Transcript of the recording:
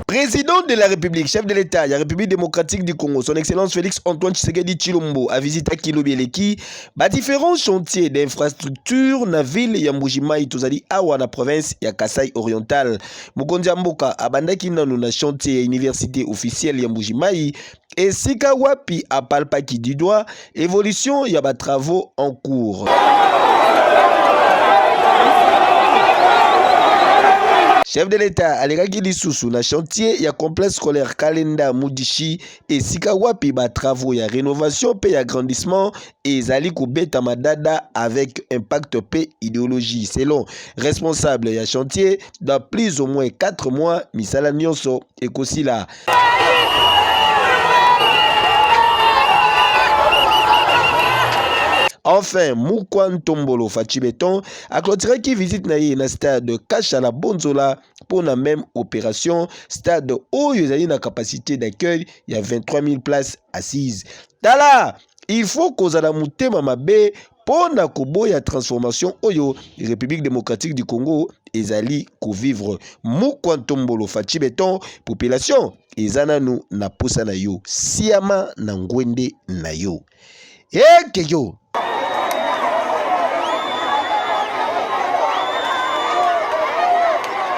Président de la République, chef de l'État ya République démocratique du Congo, son Excellence Félix Antoine Tshisekedi Tshilombo avisitaki lobi eleki ba différents chantiers d'infrastructure na ville ya Mbuji-Mayi, tozali awa na province ya Kasai Oriental. Mokonzi ya mboka abandaki nanu na chantier ya université officielle ya Mbuji-Mayi, esika wapi apalpaki du doigt évolution ya ba travaux en cours. Chef de l'État alekaki lisusu na chantier ya complexe scolaire Kalenda Mudishi, esika wapi ba travaux ya rénovation pe ya agrandissement ezali kobeta madada avec impact pe idéologie. Selon responsable ya chantier, dans plus ou moins 4 mois misala nyonso ekosila. Enfin, Mukwa Ntombolo Fatshi Beton aclôturaki visite na ye na stade Kashala Bonzola mpo na même opération, stade oyo ezali na capacité d'accueil ya 23 000 places assises. Tala, il faut kozala motema mabe mpo na koboya transformation oyo République démocratique du Congo ezali kovivre. Mukwa Ntombolo Fatshi Beton, population eza nanu na posa na yo, siama na ngwende na yo. Ekeyo.